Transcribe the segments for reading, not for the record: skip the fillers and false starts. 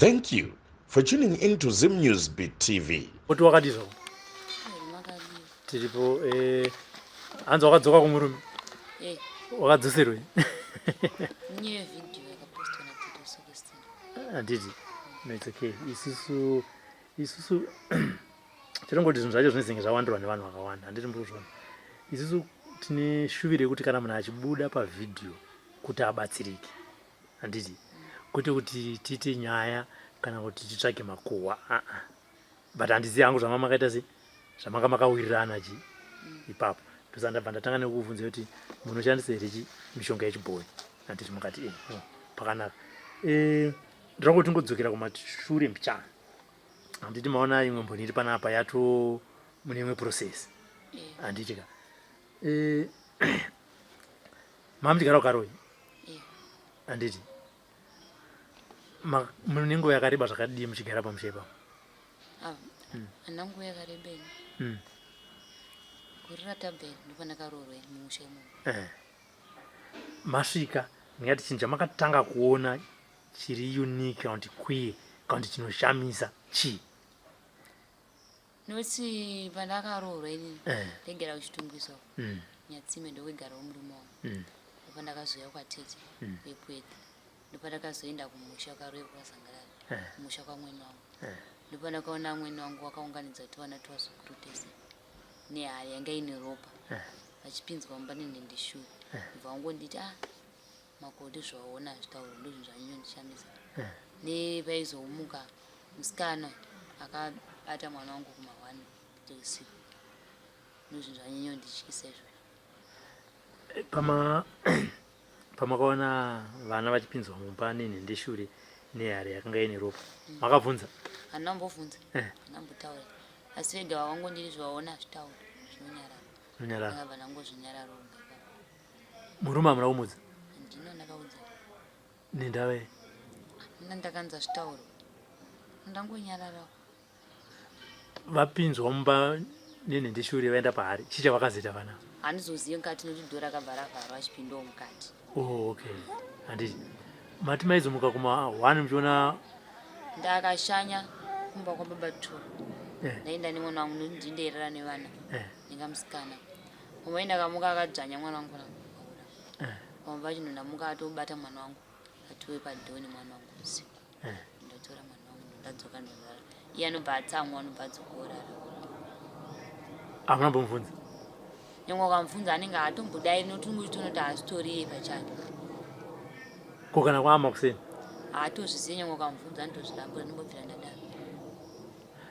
Thank you for tuning in to Zim News Beat TV. Kuti wakadii zvako? Tiripo eh, hanzi wakadzoka kumurume? Eh. Wakadzoserwei? Nyaya video yakapostwa na Tito Sokestina. Handiti. No, it's okay. Isusu isusu tinongoti zvinhu zvacho zvinezenge zvawandirwa nevanhu vakawanda. Handiti muri kuzviona. Isusu tine shuviro yekuti kana munhu achibuda pavhidhiyo kuti abatsirike. Handiti kwete kuti tiite nyaya kana kuti titsvage makuhwa aa but handizivi hangu zvama makaita sei zvamanga makawirirana chi ipapo ndosa ndabva ndatanga nekukubvunza kuti munoshandisa here chi mishonga yechibhoyi handiti mukati e oh, pakanaka eh, ndinoda kuti tingodzokera kumashure mbichana handiti maona imwe mboni iri panapa yato mune imwe process handiti ka eh, mamuchigara kukaroi handiti mune nguva yakareba zvakadii muchigara pamusha ipapo ah, hmm. handina nguva yakareba ini hmm. gore ratabva iri ndopandakaroorwa ini mumusha imomo eh. Masvika ndingati chinhu chamakatanga kuona chiri unique kana kuti queer kana kuti chinoshamisa chii Nokuti pandakaroorwa inini eh. ndaigara kuchitungwiza uko mm. Nyatsime ndokwigarawo murume wangu mm. ndopandakazouya kwatete mm. kuEpworth ndopandakazoenda kumusha kwaRuye kwaZangalala eh. kumusha kwamwene wangu eh. ndopandakaona amwene wangu wakaunganidza tuvana twazukuru tese nehari yanga ine ropa vachipinzwa mumba nenhendeshure bva wangonditi ah Makoti zvaona zvitauro ndozvinhu zvanyanyondishamisa eh. Nepaizomuka musikana akabata mwana wangu kuma one dzeusiku ndozvinhu zvanyanyondityisa izvozvo. Eh, pama pamakaona vana vachipinzwa mumba nenhendeshure nehari yakanga ine ropa mm. Makabvunza? Handina kumbobvunza eh. Handina kumbotaura asi vega vakangondiri zvaona zvitauro zvinonyarara zvinonyarara ndakabva ndangozvinyarara Murume hamuna kumudza? Handina ndakaudza. Nendava yei? Handina ndakanza zvitauro. Ndangonyararawo. Vapinzwa mumba nenhendeshure vaenda pahari. Chii chavakazoita vana? Handizozivi mukati nekuti dhora rakabva ravharwa achipindawo mukati. Oh, okay. Handiti. Mati maizomuka kuma 1 muchiona Ndakashanya kumba kwababa two. Eh. Ndaenda nemwana wangu nekuti ndini ndairara nevana. Eh. Ndingamusikana. Mumwe ndakamuka akadzvanya mwana wangu kana kukaura. Eh. Pamwe pacho ndamuka atobata mwana wangu atiwe padhoni mwana wangu usiku. Eh. Ndotora mwana wangu ndadzoka ndorara. Iye anobva atsamwa anobva adzoka orara. Hamuna mbomubvunza? Nyangwe ukamubvunza anenge atombodai nokuti unenge uchitoona kuti haasitori iye pachake. Ko kana kwaama kuseni? Haatozvizive nyangwe ukamubvunza anotozvirambura ndimbobvira ndadaro.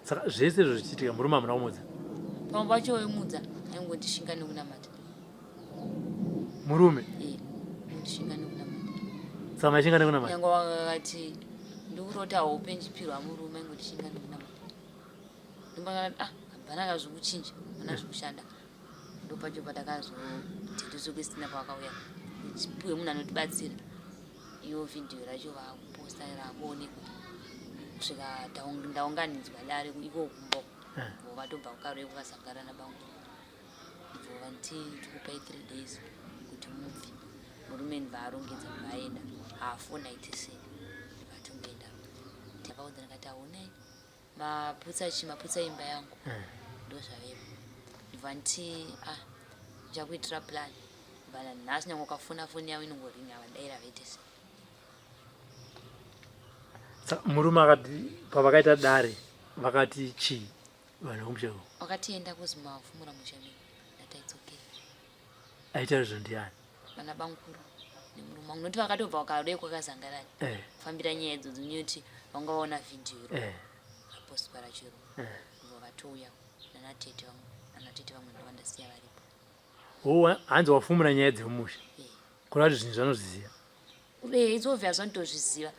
Saka zvese izvo zvichiitika murume hamuna kumudza? Pamwe pacho wemudza aingoti shinga nekunamata. Murume? Eh, shinga nekunamata. Saka maishinga nekunamata? Nyangwe wakati ndikurota hope ndichipirwa murume aingoti shinga nekunamata. Ndombakati ah hapana kazvikuchinja, hapana zvikushanda. Ndopacho patakazoteto Sokestina pavakauya tipiwe munhu anotibatsira. Iyo video racho vakuposta rakuonekwa kusvika ndaunganidzwa dare iko kumba eh. vo vatobva kukarwe kukasangana nabangu vo vanti tikupai three days kuti mubve murume ndibva arongedza ndibva aenda haafona aite sei vatongoenda takaudza ndikati aonai maputsa chi maputsa imba yangu eh. ndozvavepo ndibva nditi ah ndichakuitira plan bana nhasi nyange ukafona foni yavo inongoringa havadaira vaite sei murume akati pavakaita dare vakati chii vanhu vekumusha vakati enda kuzi mafumura musha menyu ndati it's okay aita izvo ndiani vana bamukuru nemurume wangu nokuti vakatobva vakaroi kwakazangarani eh. kufambira nyaya idzodzo nekuti vanga vaona vhidhiyo iro eh. rapostwa racho iro eh. vatouya nanatete vamwe nanatete vamwe ndovandasiya varipo oh, hanzi wafumura nyaya dzemumusha kureva kuti zvinhu zvanozviziva it's obvious vanotozviziva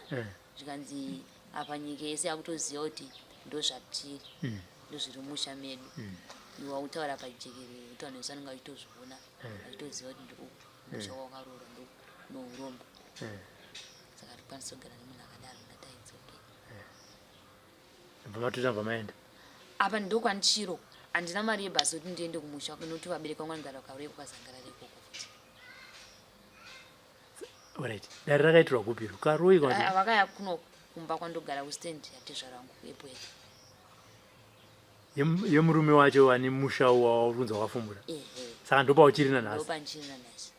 zvikanzi apa nyika yese yakutoziva kuti ndozvatiri hmm. ndozviri musha medu hmm. iwe wakutaura pajekerere kuti vanhu vese vanenge vachitozviona vachitoziva kuti ndo musha wakaroora ndo nourombo saka tikwanisa kugara nemunhu akadaro ndati it's okay bva matoita bva maenda apa ndokwandichiro handina mari yebhasi kuti ndiende kumusha nokuti vabereki vangu vanogara kaure kwakazangarara ikoko futi right dare rakaitirwa kupi iro karoi vakaya kunoko. Kumba kwandogara kustand yatezvara wangu kuEpworth. Yemurume wacho ane musha wauri kunzi wakafumbura? Ehe. Saka ndopauchiri nanhasi? Ndopandichiri nanhasi.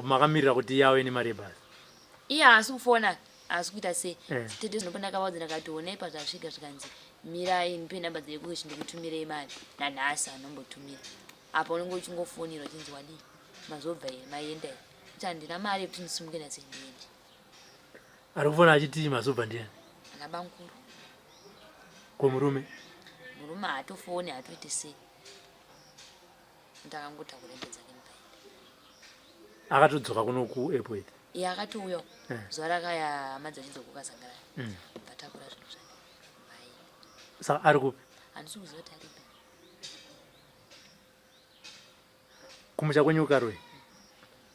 Makamirira kuti iye auye nemari yebhasi? Iye haasi kufona, haasi kuita sei. Eh. Tete zvinopa ndakavaudza ndakati honai pazvasvika zvikanzi mirai ndipe namba dzekuti ndikutumirei mari. Nanhasi anombotumira. Apa unenge uchingofonera uchinzi wadii mazobva here maenda here. Kuti handina mari yekuti ndisimuke nhasi ndiende. Ari kufona achiti mazobva ndiani? Ana bamkuru. Ko murume? Murume haatofoni haatoiti sei. Ndakangotakura hembe dzake mupaenda. Akatodzoka kuno kuAirport? Iye akatouya Eh. zuva rakaya hama dzachidzoka kukasangana. Vatakura zvinhu zvake. Vaenda. Saka ari kupi? Handisi kuziva kuti aripi. Kumusha kwenyu kuKaroi?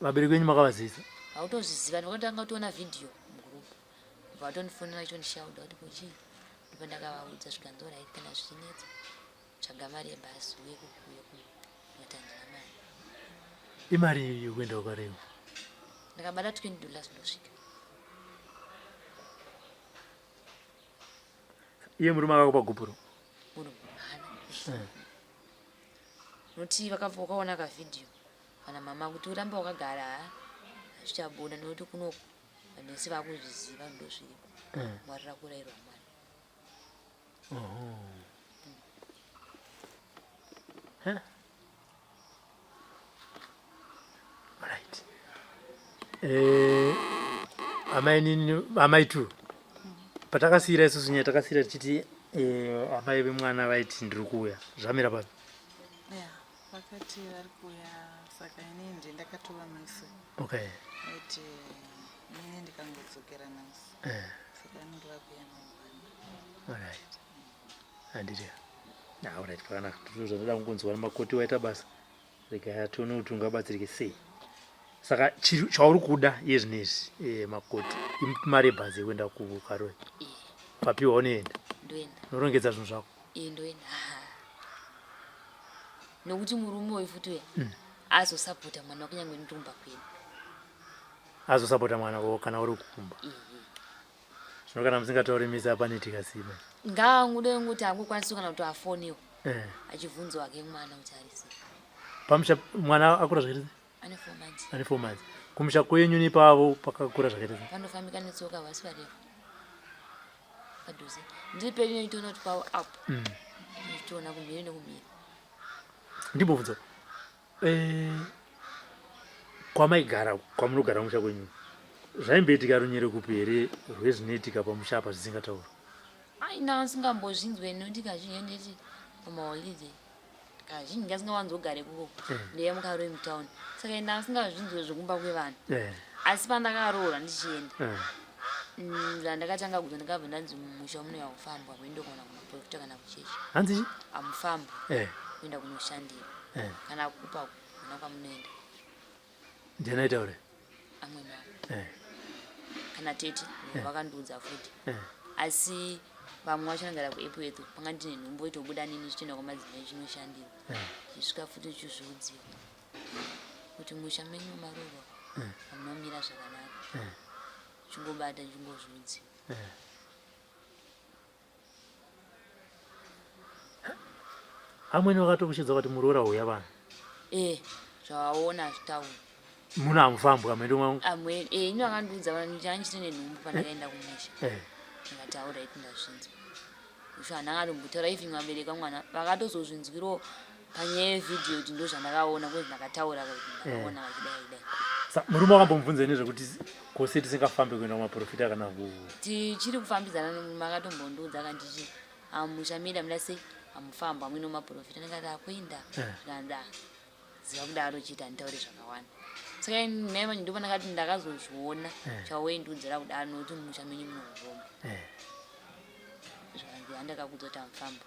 Vabereki venyu makavazivisa? Hautozviziva, ndakatanga kutoona vhidhiyo mugroup. Vatondifonera vachitondishauda kuti kuchii. Ndipo ndakavaudza zvikanzi alright kana zvichinetsa tsvaga mari yebhasi uye kuuye kuno. Ndikati handina mari. Imari yekuenda kuKaroi? Ndakabata 20 dollars ndosvika. Iye murume akakupa gupuro? Murume haana. Nokuti vakabva vakaona kavhidhiyo kana mama kuti urambe wakagara ha hazvichabuda nekuti kunoku vanhu vese vakuzviziva ndozviripo. Ngwarira kurairwa mwana. Huh? Right. Eh, amai nini amai tu. Patakasiyira isusu nyaya takasiyira tichiti eh, amai vemwana vaiti ndiri kuuya. Zvamira papi? Yeah, vakati vari kuuya saka inini ndiye ndakatova musi. Okay. Vaiti inini ndikangodzokera nhasi. Eh. Saka vanenge vakuuya mangwana. Alright. Handiti. Ah, alright, pakanaka. Ndizvo zvandada kungonzwa nemakoti waita basa. Rega tione kuti ungabatsirike sei. Saka chauri kuda iye zvinezvi eh, makoti imari yebhazi yekuenda kuKaroi. Eh. Papiwa unoenda. Ndoenda. Unorongedza zvinhu zvako. Eh, ndoenda. Nokuti murume uyu futi uya azosapota mwana kunyange ndiri kumba kwedu. Azosapota mwana wako kana uri kumba. Eh. Zvino kana musingatauri mese apa tikasima. Ngaangude kuti angokwanisi kana kuti afoniwo. Eh. Achibvunzwa hake mwana kuti ari sei. Pamusha mwana akura zvakaita sei? Ane 4 months. Ane 4 months. Kumusha kwenyu nepavo pakakura zvakaita sei? Panofambika netsoka vasi varefu. Padhuze. Ndiri pedu nechitoona kuti pavo apo. Ndichitoona kumhiri nekumhiri. Ndimbobvunza. Eh, kwamaigara kwamunogara musha kwenyu zvaimboitika runyere kupi here rwezvinoitika pamusha apa zvisingataurwa? Ai ndasingambozvinzwe nekuti kazhinji nditi pamaholiday kazhinji ndasingawanzogare kuko ndeye muKaroi mutown saka ndasingazvinzwe zvekumba kwevanhu asi pandakaroora ndichienda zvandakatanga kuzwa ndakabva ndanzi mumusha munoya kufambwa kuenda kuona kumaprofita kana kuchechi. Hanzi chi? Amufambwa kuenda kunoshandira kana kupa kuna kwamunoenda. Ndiani aitaura? Amweni avo. Kana tete vakandiudza futi. Asi vamwe vacho vanogara kuEpworth panga ndine nhumbu itobuda nini zvichienda kwamadzimai chinoshandirwa. Chisvika futi chizviudziwa kuti musha menyu maroorwa hamunomira zvakanaka. Chingobata chingozviudziwa. Amweni vakatokushedza kuti muroora uya vanhu. Eh, zvavaona zvitaura. Muno hamufambwa amweni mwangu. Amweni eh ini vakandiudza vanhu ndichiri nenhumbu pandakaenda kumusha. Ndikataura iti ndazvinzwa. Usho handanga atombotaura even vabereki vamwana vakatozozvinzwirawo panyaya yevhidhiyo kuti ndozvandakaona kwezi ndakataura kuti ndakaona vachidai dai. Sa murume wakambomubvunza nezvekuti kose tisingafambi kuenda kumaprofita kana ku Tichiri kufambidzana nemurume akatombondiudza akanditi amusha mida muda sei amufamba amwene maprofita ndikati akuenda zvikanzi ah ziva kudaro chete handitaure zvakawanda. Saka ini naye manje ndipo ndakati ndakazozviona chawaindiudzira kudaro nokuti mumusha menyu munoromba. Zvikanzi handakakudza kuti amufamba.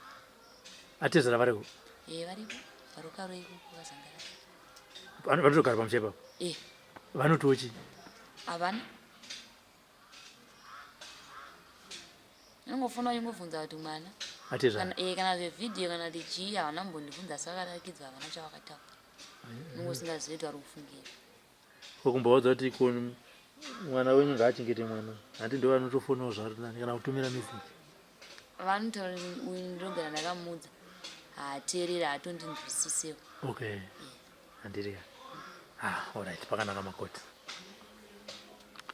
Atezvara variko? Eh variko varokaro ikoko vazangara. Vanotogara pamusha ipapo? Eh. Vanotiwo chii? Havana. Inongofona ingobvunza kuti mwana. Atezvara. Kana eh kana zvevhidhiyo kana kuti chii havana kumbondibvunza asi vakarakidzwa havana chavakataura. Unenge usingazivi kuti vari kufungira. Ko kumbovaudza kuti ko Mwana wenyu ngaachengete mwana. Hanti ndo vanotofonawo zvaari nani kana kutumira message. Vanotaura uyu ndogara ndakamuudza. Haateereri haatondinzwisisewo. Okay. Handiri. Ah, all right, pakanaka makoti.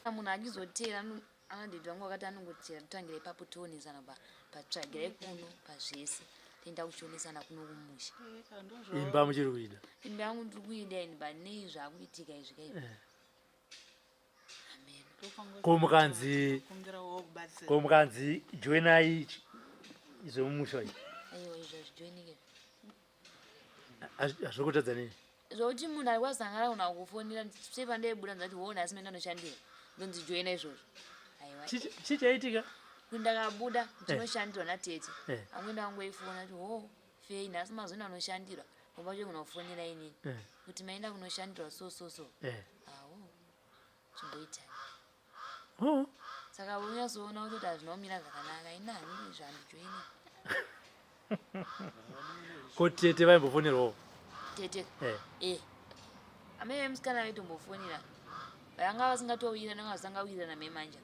Munhu achizoteera anadhedhi vangu vakati anongoteera totangira ipapo toonesana patsvagirai kuno pazvese toenda kuchionesana kuno kumusha. Imba muchiri kuida? Imba yangu ndiri kuida ini but nei zvakuitika izvi kai. Eh. Ko mukanzi ko mukanzi joinai zvemumusha izvi. Aiwa izvo hazvijoinike. Hazviri kutadza nei? Zvokuti munhu ari kwazangara kuna kufonera sepandaibuda ndati hona asi menda ndoshandira ndonzi joina izvozvo. Aiwa. Chii chaitika? Kuti ndakabuda ndinoshandirwa natete. Amwene vangu vaifona kuti ho fei nhasi mazoenda kunoshandirwa baba vacho kunofonera inini kuti maenda kunoshandirwa so so so. Awo. Chimboitai. Oh. Saka unyatsoona kuti hazvina kumira zvakanaka ini hanini zvandijoini. Ko tete vaimbofonerwawo? Tete. Eh. Eh. Amai vemusikana vaitombofonera. Vanga vasingatowirana vanga vasingawirirana mai manja.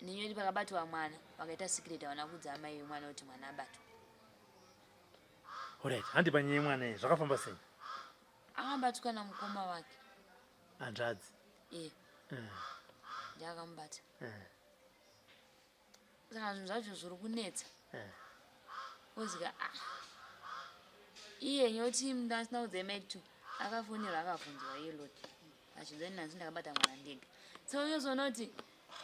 Nenyaya pakabatwa mwana vakaita secret havana kuudza amai vemwana kuti mwana abatwa. Alright, handi panyaya yemwana iyi zvakafamba sei? Akabatwa namukoma wake. Hanzvadzi. Eh. Ndiye akamubata. Saka zvinhu zvacho zviri kunetsa. Ozika ah. Iye nyoti ndasina kuudza mai tu akafonerwa akabvunzwa iye Loti. Achinzi nhasi ndakabata mwana ndega. So unozoona kuti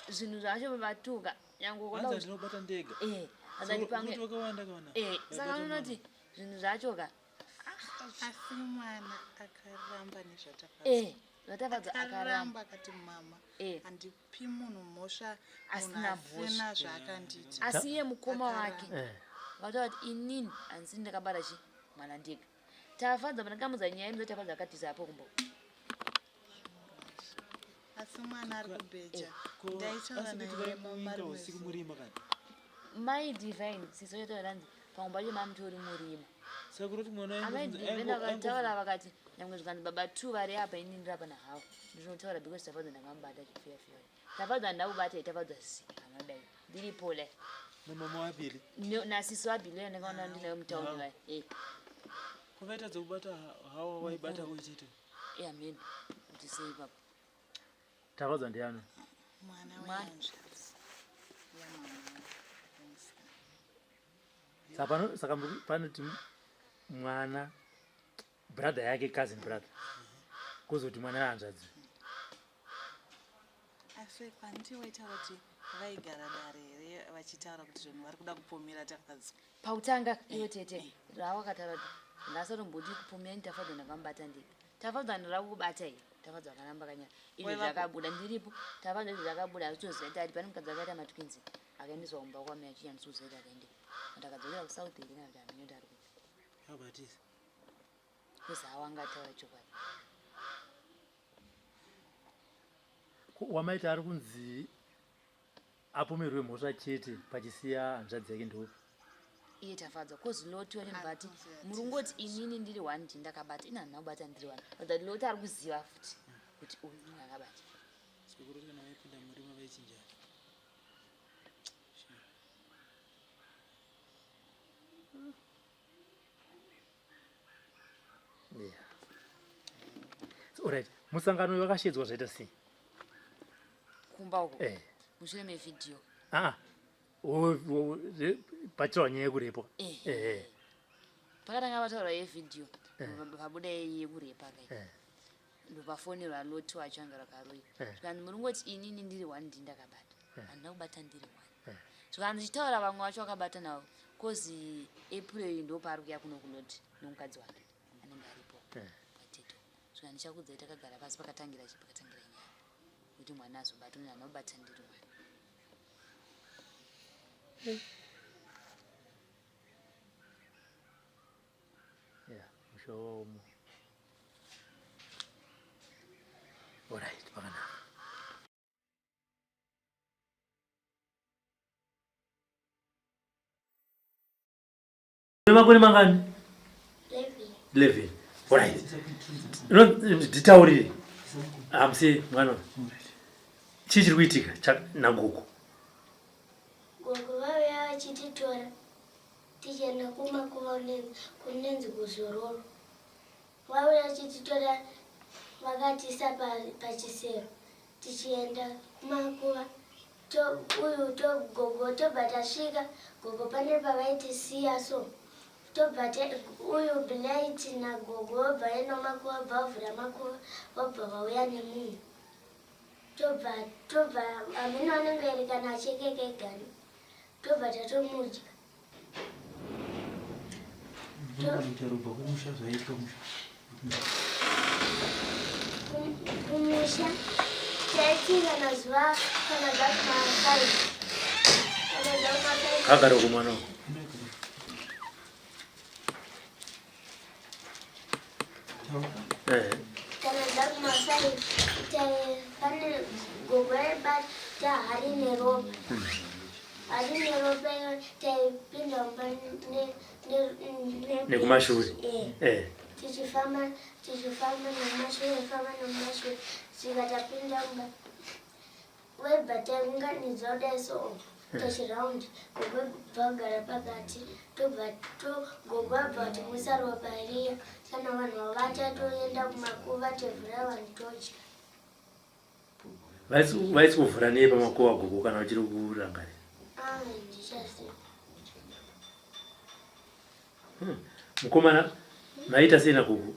zvinhu zvacho vatuka nyangwe ukaona kuti ndinobata ndega. Eh. Azati pange. Eh, saka unoona kuti zvinhu zvacho ka asi mwana akaramba nezvatafadzwa eh, zvatafadzwa akaramba akati mama eh. handipi munhu mhosva asina mhosva zvaakandiita asi iye mukoma wake eh. vataura kuti inini handisini ndakabara chi mwana ndega tafadza pandakamudza nyaya imwe tafadza akatiza apo kumbo asi mwana ari kubheja ndaitaura naye usiku murima kani mai divine siso yataura ranzi pamwe pacho mamutori murima saka kuroti mwana amai divine vakataura vakati nyangwe zvikanzi baba two vari apa ini ndiri apa nahawo ndinotaura because tafadza ndakamubata chifeya feya tafadza handakubata tafadza si amadai ndiripo le namama wabili nasiso abili ndakaona ndinayo mutauni vaya eh kuvaita dzekubata hawa waibata kuchete eh amen kuti sei papa Tafadzwa ndiani? Mwana wehanzvadzi yamama wemusikana. Saka saka panoti mwana brother yake cousin brother kozoti mwana wehanzvadzi. Asi kwanti waitaura kuti vaigara dare here vachitaura kuti zvinhu vari kuda kupomera Tafadzwa. Pakutanga iwe tete rawakataura kuti ndasatomboti kupomera ni Tafadzwa ndakamubata ndega. Tafadzwa ndinoda kukubata here? Tafadzwa akaramba akanyara. Izvo zvakabuda ndiripo. Tafadzwa izvo zvakabuda hazvitoziva kuti ari pane mukadzi akaita matwins akaendeswa kumba kwamai achiya handisi kuziva kuti akaendepi. Kuti akadzokera kuSouth here kana kuti hameno kuti ari kupi. Akabatisa. Because hawo anga ataura chokwadi. Wamaita ari kunzi apomerwe mhosva chete pachisiya hanzvadzi yake ndoupi iye tafadzwa cause loti wanebati muri kungoti inini ndiri one ndi ndakabata ini handina kubata ndiri one but that loti ari kuziva futi kuti uyu munhu akabata Sekuru kana vaipinda murima vaichinjana. Yeah. So, alright musangano uyu wakashedzwa zvaita sei kumba uko eh. mushure mevhidhiyo ah, pachitaurwa nyaya yekurepa eh. eh. pakatanga pataurwa yevhidhiyo eh. pabuda yekurepa kai eh. ndopafonerwa loti wacho anga rakaroyi Eh. zvikanzi muri ngoti inini ndiri one ndini ndakabata Eh. handina kubata ndiri one Eh. zvikanzi chitaura vamwe vacho vakabata navo kozi april iyi ndopaari kuya kuno kuloti nomukadzi wake anenge aripo Eh. pateto zvikanzi ndichakuudzai takagara pasi pakatangira chi pakatangira nyaya kuti mwana azobatwa handina kubata ndiri one Yeah, musha waomo. Alright, pakanaka. Makore mangani? 11. Alright. Nditaurire. Hamusi mwana. Chii chiri kuitika nagogo? Gogo vauya vachititora tichienda kumakuva kunenzi kuzororo. Vauya vachititora vakatiisa pachisero tichienda kumakuva uyu gogo tobva tasvika gogo pane pavaitisiya so tobva uyu Blight nagogo vobva vaenda kumakuva vobva vavhura makuva vobva vauya nemunhu tobva tobva hameno anenge iri kana achekeka igani tobva tatomudya. Unogona kumusha zvaiitwa kumusha. Kumusha taiti kana zuva kana zvakuma5 kana zvakuma5 Kagara kumwana. Kana zvakuma5 pane gogo raibata hari neropa. Hari neropa iyo taipinda mumba nekumashure. Tichifamba tichifamba nemumashure famba nemumashure svika tapinda mumba webva taunganidza kudai so tochiraundi gogo vagara pakati tobva gogo vabva vatimwisa ropa riya kana vanhu vavata toenda kumakuva tovhura vanhu todya. Vaisi kuvhura nei pamakuva gogo kana uchiri kurangarira? Ah, ndichaziva. Mukomana maita sei nagogo?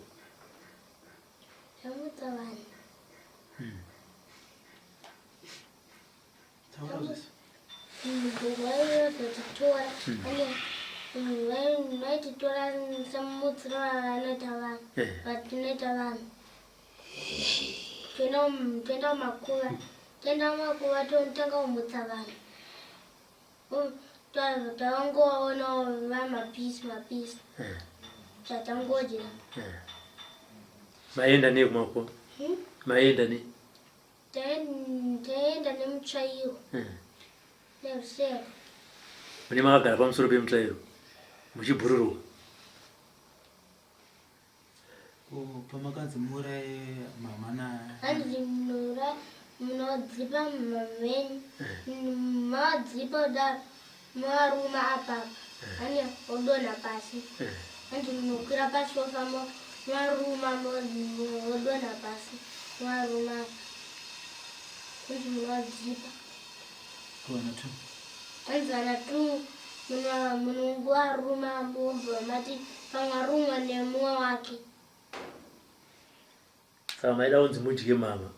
Zvamutsa vanhu. Taura zvese. Gogo vaizotitora vaititora semutsiro vanoita vanhu vatinoita vanhu toenda kumakuva toenda kumakuva totanga kumutsa vanhu tavangovaonawo vamapisi mapisi tatangodya. Maenda nei kumakuva? Maenda nei? Taenda nemutsvairo nerusero. Mune makagara pamusoro pemutsvairo muchibhururuka. Pamakanzi muuraye mama na Hanzi munodzipa mama venyu madzipa kudaro movaruma apapa ane odonha pasi. Hanzi munokwira pasofa movaruma odonha pasi movaruma. Hanzi munovadzipa. Vana two. Hanzi vana two munongovaruma mobva mati pamwe arumwa nemumwe wake. Saka maida kunzi mudye mama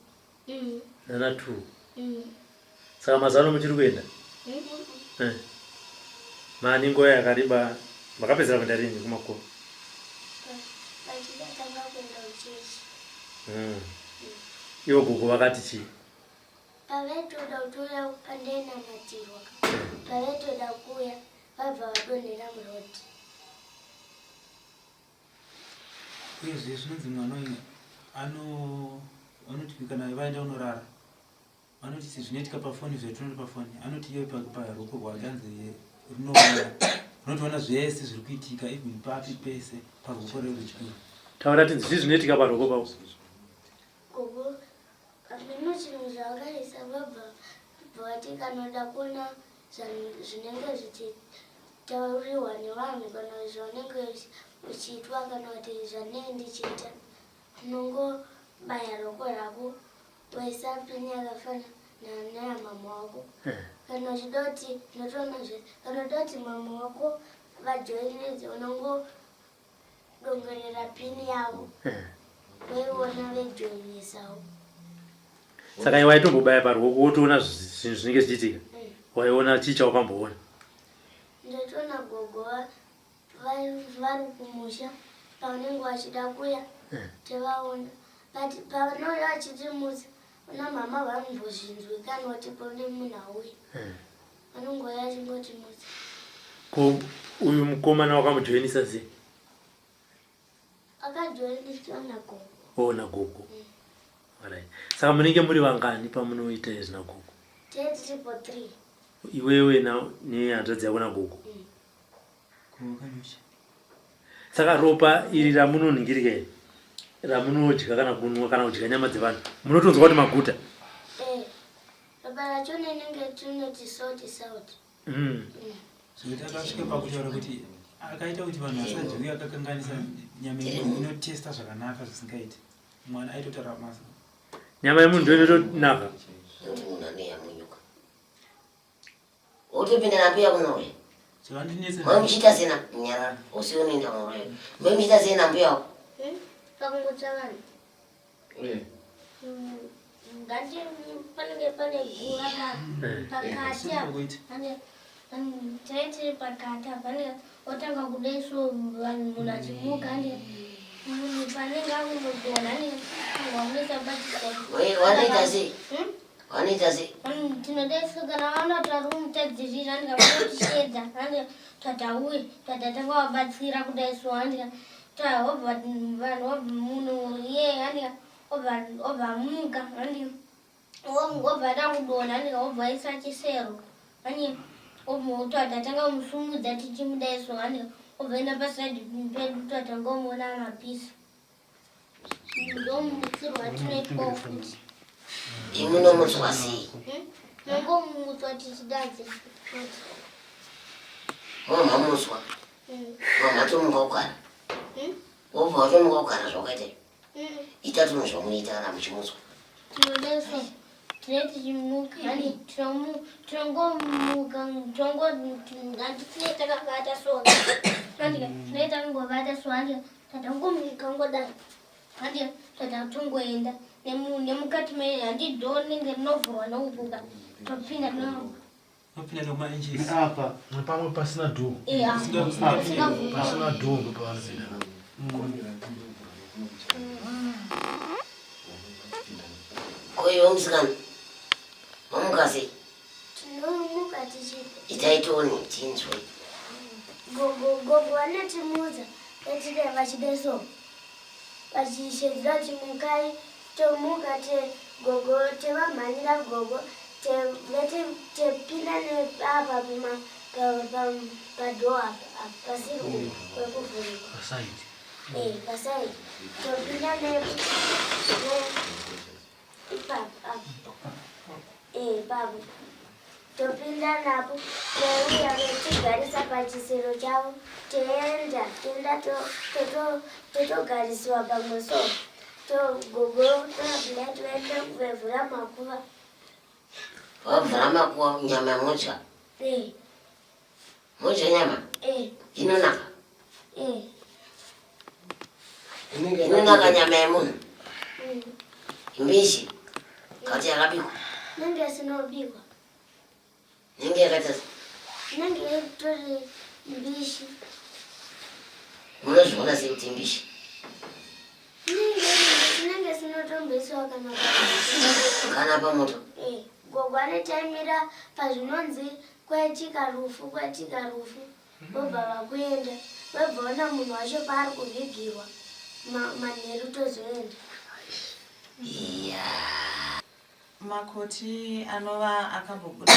nana two. Saka mazuva ano muchiri kuenda? Mani nguva yakareba makapedzera kuenda rini kumakuva? Pachichatanga kuenda kuchechi. Ivo gogo vakati chii? Pavaitoda kutoya pandainamatirwa pavaitoda kuuya vabva vadonhera muroad. Uyezve zvinonzi mwana uyu anoti kana vaenda kunorara vanoti zvinoitika pafoni zvatinoti pafoni anoti iye paruoko rwake anzi rinoona rinotoona zvese zviri kuitika even papi pese paruoko rerudyi. Taura tinzi zvii zvinoitika paruoko pavo? Gogo hameno chinhu zvavakaisa vabva vati kana uda kuona zvinenge zvichitauriwa nevanhu kana zvaunenge uchiitwa kana kuti zvandinenge ndichiita unongobaya ruoko rwako woisa pini yakafanana neyamama wako. Kana uchida kuti unotoona zvese kana uchida kuti mama wako vajoinidze unongodongorera pini yavo voiona vejoinisawo. Saka iwe waitombobaya paruoko wotoona zvinhu zvinenge zvichiitika? Waiona chii chawakamboona? Ndatoona gogo vari kumusha pavanenge vachida kuya tivaona but pavanouya vachitimutsa una mama vanombozvinzwi kana kuti pane munhu auya vanongouya vachingotimutsa. Ko uyu mukomana wakamujoinisa sei? Akajoiniswa nagogo. Oh, nagogo. Alright. Saka munenge muri vangani pamunoita izvi nagogo? Tee tiripo 3. Iwewe nehanzvadzi yako nagogo? Saka ropa iri ramunonhingirika iri ramunodya kana kunwa kana kudya nyama dzevanhu munotonzwa kuti maguta eh, ropa rachona inenge tinoti salt salt mm. Zvekuti akasvika pakutaura kuti akaita kuti vanhu vasadyiwe akakanganisa nyama yemunhu inotesta zvakanaka zvisingaiti mwana aitotaura masa nyama yemunhu ndo inotonaka Nekuti munhu anoyamunyuka wotopinda nambuya kunorwe zvakandinetsa mai muchiita sei nyarara usi unoenda kunorwe mai muchiita sei nambuya wako hmm? Pakungotsa vanhu ngati panenge pane guva pakati apa tine tiri pakati apa panenge otanga kudai so vanhu munhu achimuka ane munhu panenge akundodonha ane wamisa Wanoita sei? Wanoita sei? Tinodai so kana vaona kuti vari kumutadzirira andika vanotishedza andika tatauye tatatanga vabatsira kudai so andika taobva vanhu munhu iye andika obva amuka andika obva ada kudonha andika obva aisa chisero andika tatanga musumudza tichimudai so andika obva enda pasaidi pedu tatanga umuona mapisi ndomutsirwa tinoitwa futi Imunomutswa sei? Nongomutswa tichidanze futi. Wamhamutswa. Wamhatomuka kugara. Wobva watomuka kugara zvawakaita. Ita tunhu zvamunoita kana muchimutswa. Tinodeswa tine tichimuka hani tinongomuka tongotinenge takavata so andika tinenge takangovata so andika tatangomuka ngodai andika tatatongoenda nemukati me handi dhoo rinenge rinovhurwa nokubuka topinda Unopinda nekumainches. Apa pamwe pasina door. Yeah. Pasina door ndopavanopinda napo. Ko iwe musikana wamuka sei? Tinomuka tichiita. Itai tione tinzwe. Gogo gogo vanotimutsa vachidai vachidai so vachishedzera kuti mukai tomuka te gogo tevamhanyira gogo tepinda neapa padhoo apa pasiri pekuvhurika pasaidi topinda ipapo apa ipapo Topinda napo touya vetigarisa pachisero chavo toenda toenda totogarisiwa pamwe so togogo toapinda toenda kuvevhura makuva. Wavhura makuva nyama modya? Eh. Modya nyama? Eh. Inonaka? Eh. Inonaka nyama yemunhu? Mbishi kati yakabikwa? Inenge isinobikwa. Inenge yakaita Inenge itori mbishi. Munozviona sei kuti mbishi? Inenge isinotombisiwa kana kana pamoto. Eh, gogo anotaimira pazvinonzi kwaitika rufu kwaitika rufu. Vobva vakuenda vobva ona munhu wacho paari kuvigirwa manheru tozoenda. Yeah. Makoti anova akambobuda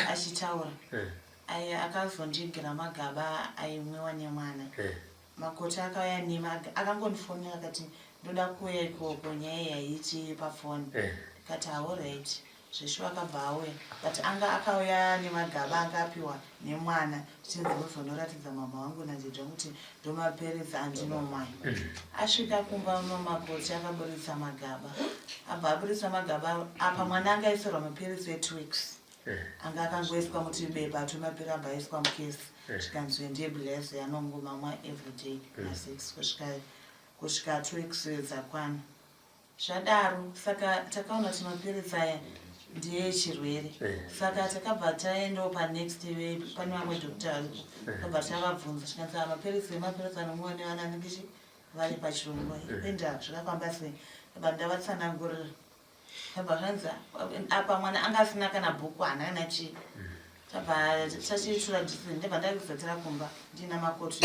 achitaura eh. ayo akazondigira magaba aimwiwa nemwana eh. Makoti akauya nema akangondifonera akati ndoda kuuya ikoko nyaya yaiti pafoni eh. ndikati alright Zveshuwa akabva auya but anga akauya nemagaba anga apiwa nemwana zvichinzi uzonoratidza mama vangu nadaddy vangu kuti ndomapiritsi andinomwa Asvika kumba mamakoti akaburitsa magaba abva aburitsa magaba apa mwana anga aisirwa mapiritsi etwo weeks anga akangoiswa mutibepa twemapiri abva aiswa mukesi zvikanzi uyu ndiye bless anongomamwa everyday na6 kusvika kusvika 2 weeks dzakwana Zvadaro saka takaona kuti mapiritsi aya ndeechirwere saka takabva taendawo panext pane vamwe doctor varipo takabva tavabvunza zvikanzi aya mapiritsi emapiritsi anomwiwa nevana vanenge chi vari pachirongwa enda zvakafamba sei ndabva ndavatsanangurira ndabva zvanzi apa mwana anga asina kana bhuku haana kana chii Tabva tachiitura discipline ndabva ndakuzotera kumba ndiina makoti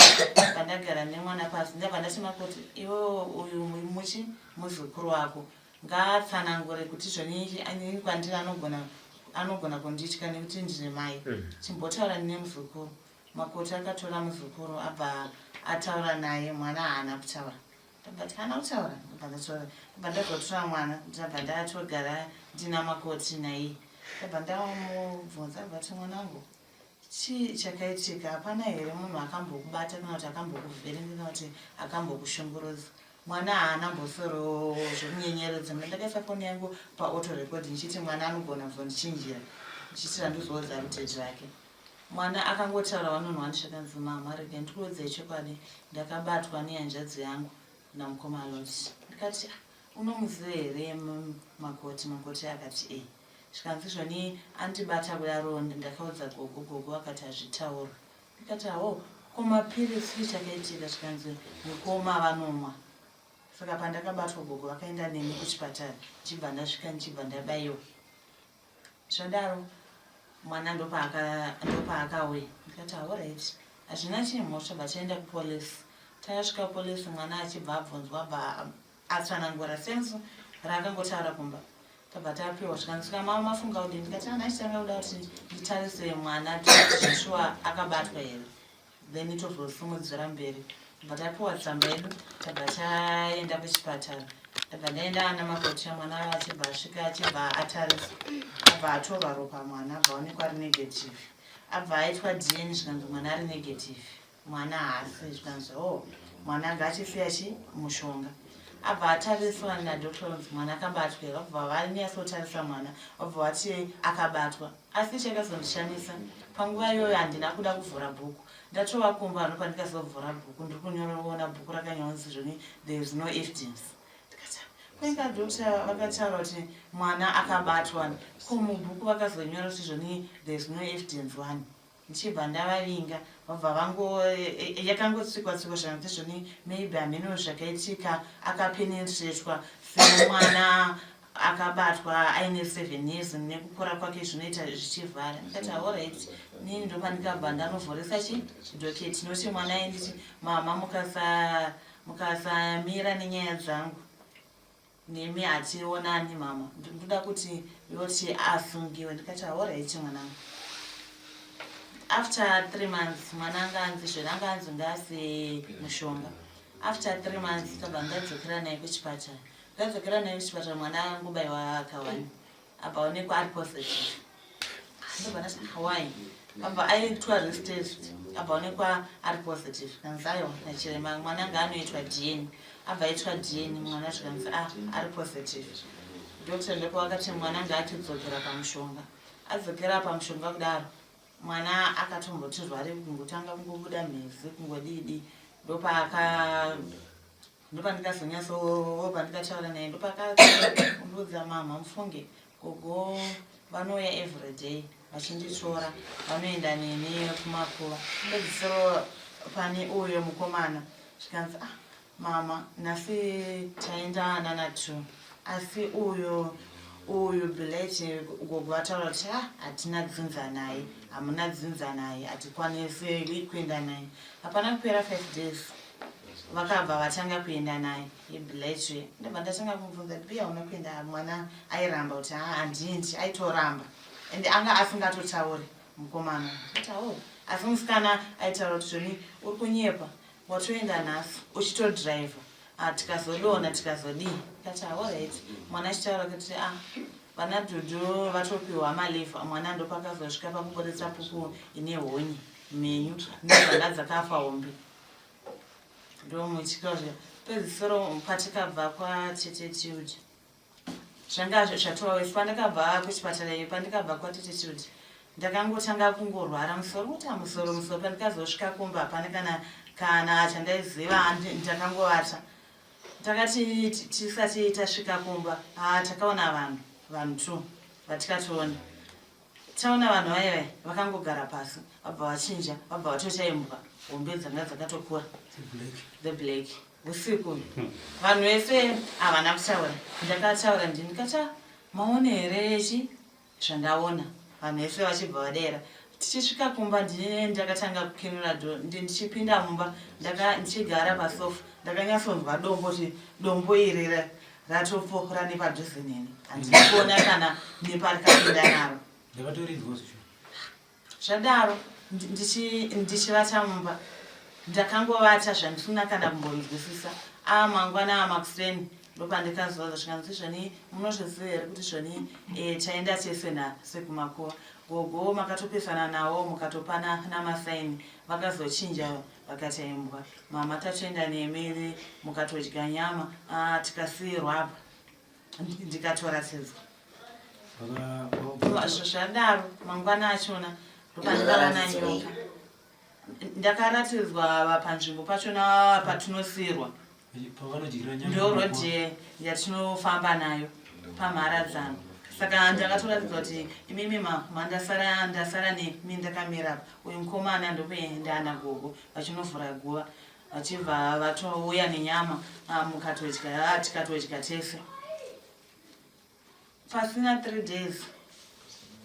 pandagara nemwana pasi ndabva ndati makoti iwe uyu muchi muzukuru wako ngaatsanangure kuti zvoni inini kwandiri anogona anogona kunditya nekuti ndiri mai mm. chimbotaura nemuzukuru makoti akatora muzukuru abva ataura naye mwana haana kutaura. Ndabva ndati haana kutaura. Ndabva ndatora. Ndabva ndazotora mwana. Ndabva ndatogara ndina makoti naiye. Ndabva ndamubvunza ndabva ndati mwanangu chii chakaitika hapana here munhu akambokubata kana kuti akambokuvhiringa kana kuti akambokushungurudza. Mwana haana mbosoro zvekunyenyeredza. Mna ndakaisa foni yangu paauto record ndichiti mwana anogona kuzondichinjira ndichitira ndizoudza rutete rake. Mwana akangotaura one on one zvakanzi mama regai ndikuudzei chokwadi ndakabatwa nehanzvadzi yangu namukoma Lot. Ndikati ah, unomuziva here Makoti? Makoti akati eh. Zvikanzi zvoni andibata kudaro ndakaudza gogo, gogo akati hazvitaurwe. Ndikati hawo ko mapiritsi chii chakaitika zvikanzi mukoma vanomwa. Saka pandakabatwa gogo vakaenda neni kuchipatara ndichibva ndasvika ndichibva ndabaiwa. Zvadaro mwana ndopaakauya ndikati horait hazvina chimhosva but taenda kupolice. Takasvika kupolice mwana achibva abvunzwa abva atsanangura sense raakangotaura kumba tabva tapiwa zvikanzi saka mama mafunga kudii ndikati ana achitanga kuda kuti nditarise mwana zveshuwa akabatwa here then tozosimudzira mberi tabva tapiwa tsamba yedu tabva taenda kuchipatara tabva ndaenda ana makoti mwana achibva asvika achibva atariswa abva atorwa ropa mwana abva aonekwa ari negative abva aitwa dn zvikanzi mwana ari negative mwana haasi zvikanzi o oh, mwana anga achisiya chi mushonga abva atariswa nadoctor onzi mwana akabatwa vabva vanyatsotarisa mwana vabva vati akabatwa Asi chakazondishamisa panguva iyoyo handina kuda kuvhura bhuku. Ndatova kumba ano pandikazovhura bhuku ndiri kunyora bhuku rakanyorwa zvoni there is no evidence. Ndikati kwenga doctor vakataura kuti mwana akabatwa ko mubhuku vakazonyora kuti zvoni there is no evidence wani. Ndichibva ndavavinga vabva vango e, e, yakangotsikwa tsikwa zvanzi zvoni maybe hameno zvakaitika akapenetretwa semwana akabatwa aine seven years nekukura kwake zvinoita zvichivhara ndikati aorit nini ndopandikabva ndanovhoresa chi doketi noti mwana ainditi mama mukasamira nenyaya dzangu nemi hationani mama ndoda kuti yoti asungiwe ndikati aorit mwanangu after three months mwana anga anzi zvena anga anzi ngaasi mushonga after three months tabva ndadzokera naye kuchipatara Ndadzokera naye kuchipatara mwana angobaiwa kawani apa aonekwa ari positive ndobva ndati ah, why abva aitwa retest abva aonekwa ari positive kanzi aiwa nachirema mwana anga anoitwa dn abva aitwa dn mwana zvikanzi ah ari positive doctor ndipo vakati mwana anga atidzokera pamushonga adzokera pamushonga kudaro mwana akatomboti rware kungotanga kungobuda mhezi kungodidi ndopaaka Ndopandikazonyatso pandikataura naye ndopakaundiudza mama mufunge gogo vanouya everyday vachinditora vanoenda neni kumakuva pedzisiro pane uyo mukomana zvikanzi ah mama nhasi taenda nana two asi uyo uyu bileti gogo vataura kuti ah hatina dzinza naye hamuna dzinza naye hatikwanisi kuenda naye hapana kupera five days Vakabva vatanga kuenda naye Blessy ndobva ndatanga kumubvunza kuti hauna kuenda mwana airamba kuti haa handiendi aitoramba and anga asingatotauri mukomana ndikati oh asi musikana aitaura kuti zvoni uri kunyepa watoenda nhasi uchitodriver ah, tikazodona tikazodii ndikati alright mwana achitaura kuti ah vana dhudhu vatopiwa maleave mwana ndopakazosvika pakuburitsa pupu ine honye mhenyu nedzanga dzakafa hombe ndomuchikazve pedzisiro patikabva kwatete tilda zvanga zvatova wesi pandakabva kuchipatara iyo pandikabva kwatete tilda ndakangotanga kungorwara musoro kuti musoro musoro pandikazosvika kumba hapana kana kana chandaiziva ndakangovata takati tisati tasvika kumba ah, takaona vanhu vanhu two vatikatoona Taona vanhu vaye vaye vakangogara pasi vabva vachinja vabva vatoita imbwa hombe dzanga dzakatokura dzeblack usiku vanhu vese havana kutaura ndakataura ndini ndikati maone here chi zvandaona vanhu vese vachibva vadera tichisvika kumba ndine ndakatanga kukenura do ndichipinda mumba ndichigara pasofa ndakanyatsonzwa dombo kuti dombo iri ratopfokora nepadhuze neni handina kuona kana neparikapinda naro ndakatorinzwa zvicho zvadaro ndichivata mumba ndakangovata zvandisina kana kumbonzwisisa Amangwana amakuseni ndopandikazoza zvikanzi zvoni munozviziva here kuti zvoni e, taenda tese nhasi kumakuva gogo makatopesana nawo mukatopana namasaini vakazochinja vakati imbwa mama tatoenda nemi mukatodya nyama ah, tikasiirwa apa ndikatoratidzwa zvadaro mangwana achona ndopandikaona nyoka ndakaratidzwa panzvimbo pachona patinosirwa ndo road yatinofamba nayo pamharadzano saka ndakatoratidzwa kuti imimi mandasara ndasara nemi ndakamira apa uyu mukomana ndokuenda nagogo vachinovhura guva vachibva vatouya nenyama ah, mukatodya ah, tikatodya tese pasina 3 days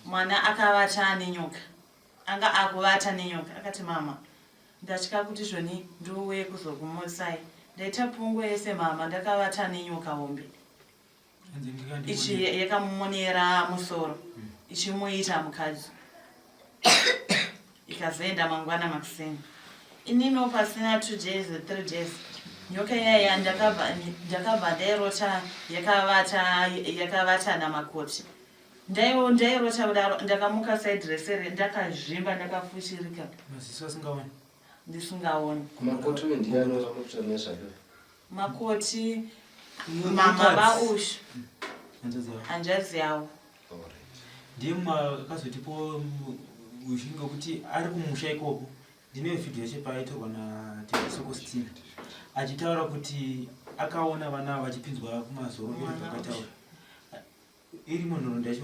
mwana akavata nenyoka anga akuvata nenyoka akati mama ndatya kuti zvoni ndiuye kuzokumusai ndaita pungu yese mama ndakavata nenyoka hombe ichi yakamumonera musoro ichimuita mukadzi ikazoenda mangwana makuseni inino pasina 2 days 3 days nyoka iyaya ndakabva ndairota yakavata yakavata namakoti ndairota kudaro ndakamuka side resere ndakazvimba ndakafushirika maziso asingaoni ndisingaoni Makoti uyu ndiye anoramutsa nezvake. Makoti mama vaushu hanzvadzi yavo hanzvadzi yavo ndiye mumwe akazotipo ushinge wekuti ari kumusha ikoko ndine vhidhiyo yacho paaitorwa naTesokostina achitaura kuti akaona vana vachipinzwa kumazoro akataura iri munhoroondo yacho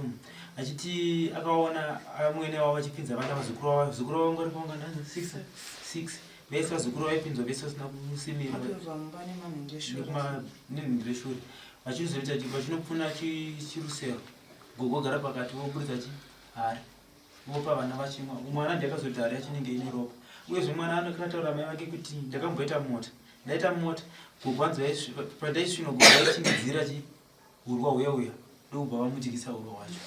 achiti akaona amwene vavo vachipinza vana vazukuru vavo vazukuru vavo ngari kuangana six six vese vazukuru vaipinzwa vese vasina kusimira Vapinzwa mumba nemanhendeshure. Nenhendeshure vachizoita vachinopfuna chirusero gogo gara pakati voburitsa chi hari vopa vana vachimwa mwana ndiye akazoti hari yacho inenge ine ropa uyezve mwana anokataura mai vake kuti ndakamboita mota ndaita mota gogo hanzi pandaisvino gogo vaichingidzira chi urwa huya uya ndokubva vamudyisa urwa hwacho.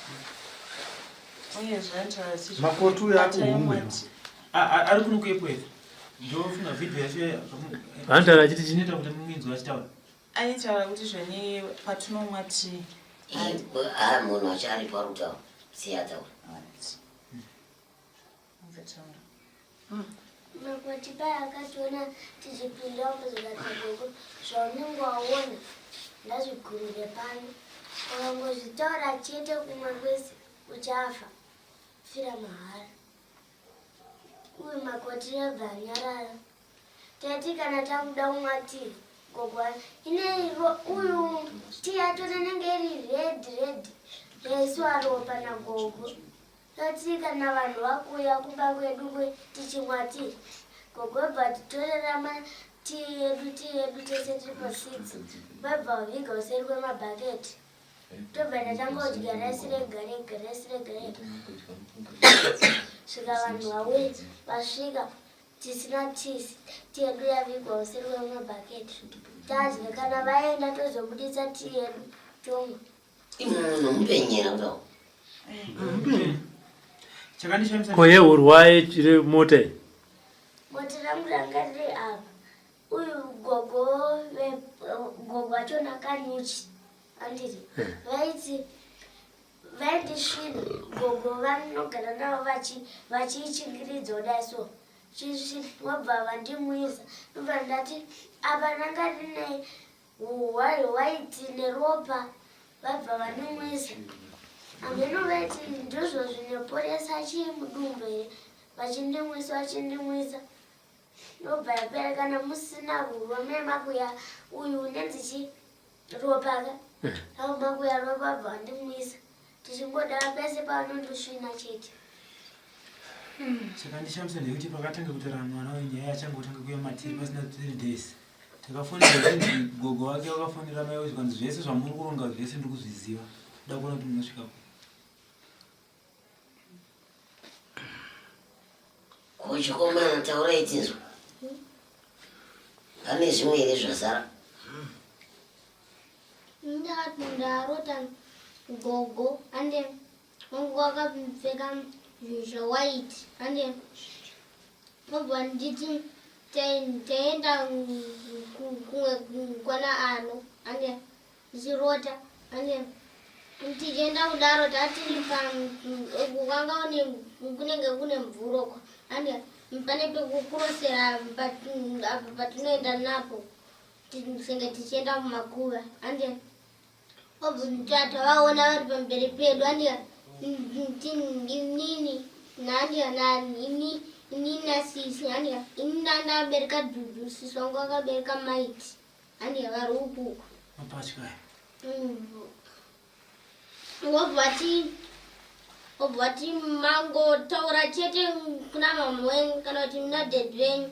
Uyezve anotaura achiti- Makoti uyo akuhumwe. Ari kuno kuEpworth ndofunga vhidhiyo yacho Anotaura achiti chii? Chinoita kuti muinzwa achitaura. Aitaura kuti zveni patinomwa tii Ah, munhu acho aripo ari kutaura. Siya ataura. Alright. Unzataura. Makoti paya akationa tichipinda muzvikatagogo zvaunenge waona ndazvigurire pano ukangozvitaura chete kumwe kwese uchafa fira mahara uyu makoti yabva anyarara tati kana takuda kumwa tii gogo ine uyu tii yacho inenge iri red red yaiswa ropa nagogo tati kana vanhu vakuuya kumba kwedu tichimwa tii gogo bva titorera tii yedu tii yedu tese tiri pa6 vabva vaviga useri kwemabhaketi tobva tatangodya raisi rega rega raisi rega rega svika vanhu vauye vasvika tisina tisi tii yedu yavigwa useri kwemabhaketi tadya kana vaenda tozobudisa tii yedu tomwa. Munhu mupenyera kutaura. Chakandishamisa Ko yeurwa iri mota iyi? Mota rangu ranga riri apa uyu gogo gogo achona kanyuchi anditi vaiti vaindisvina gogo vanogara navo vachiichingiridza kudai so wabva vandimwisa ndobva ndati apa ranga rine waiti neropa vabva vandimwisa hameno vaiti ndizvo zvinoporesa chii mudumbu here vachindimwisa vachindimwisa ndobva yapera kana musina rurwa mune makuya uyu unenzi chi ropa ka au makuya ropa bva vandimwisa tichingoda pese pavanondosvina chete. Chakandishamisa ndekuti pakatanga kutaura mwana wenyaya achangotanga kuuya matiri pasina 3 days takafonera chinzi gogo wake wakafonera mai zvikanzi zvese zvamuri kuronga zvese ndiri kuzviziva da kuona kuti munosvika ku Kuchikomana taurai tinzwa. Pane zvimwe here zvasara? Ndakati ndarota gogo ande wangu wakapfeka zvinhu zvewhite ande vabva nditi. Taenda kumwe kwana ano ane ndichirota ane tichienda kudaro tatiri kwanga une kunenge kune mvura uko ane pane pekukurosera apo patinoenda napo senge tichienda kumakuva ande Tavaona vari pamberi pedu andi inini nandi ini ini nasisi andi ini ndandabereka dudu sisi wangu akabereka maiti andi vari ukuku wobva ti wobva ti mangotaura chete kuna mama wenyu kana kuti muna dhedhi venyu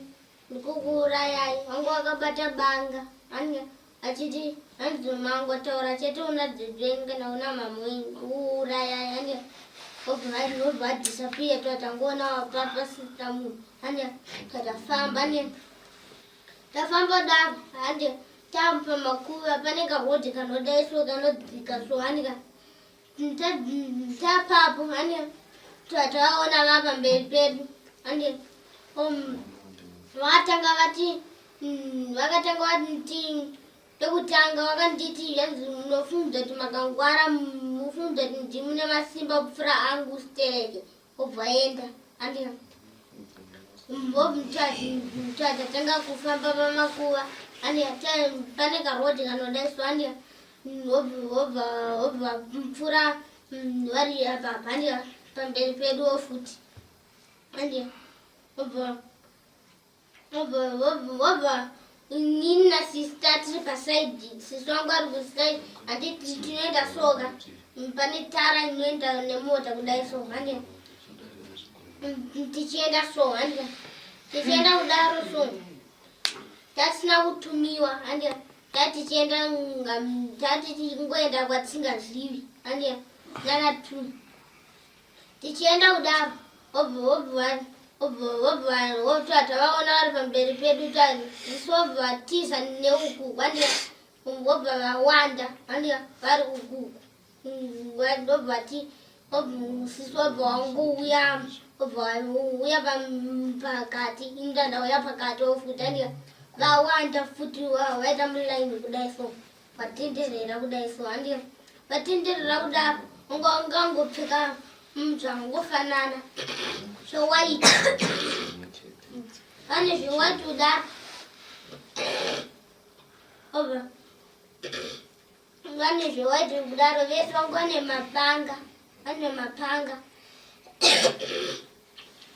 ndikukuurayai wangu wakabata banga andi Achiti hanzi mangotaura chete una dzedzvenyu kana una mama wenyu kuuraya yani obva obva disappear tatangoona pasina munhu handi tatafamba handi tafamba daro handi tamupa makuva pane karodhi kanodai so kanodzika so handi ka tapapo handi tavaona vapamberi pedu handi um, vatanga vati Vakatanga vati pekutanga vakanditi yanzi munofunga kuti makangwara mufunga kuti ndimune masimba kupfuura angu stereke obva enda andi tatanga kufamba pamakuva andi pane karodi kanodaiswa andi obva pfuura vari apa andi pamberi peduwo futi andi obva Vobva inini nasista tiri pasaidi sisi wangu ari kusaidi handiti tinoenda soka pane tara inoenda nemota kudai so handi tichienda so handi tichienda kudaro so tasina kutumiwa handi tatichienda tati tichingoenda kwatisingazivi handi nana two Tichienda kudaro obva tavaona vari pamberi pedu isu obva vatiza neuku kwandika obva vawanda kwandika vari ukuku obva vati sisi obva wangouya obva wauya pakati inda ndauya pakati ofuti andika vawanda futi vaita mulaini kudai so Vatenderera kudai so handi vatenderera kudaro unga ungangopfeka zvangofanana zvewaiti vane zvewaiti kudaro obva vane zvewaiti kudaro vese vanga vane mapanga vane mapanga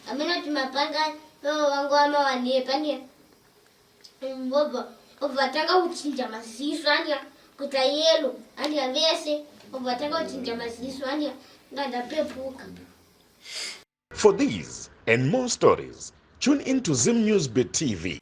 hameno kuti mapanga vanga vamawanire pane Vobva vatanga kuchinja maziso anya kuita yellow anya vese vobva vatanga kuchinja maziso anya nga ndapepuka. For these and more stories, tune in to Zim News Bit TV.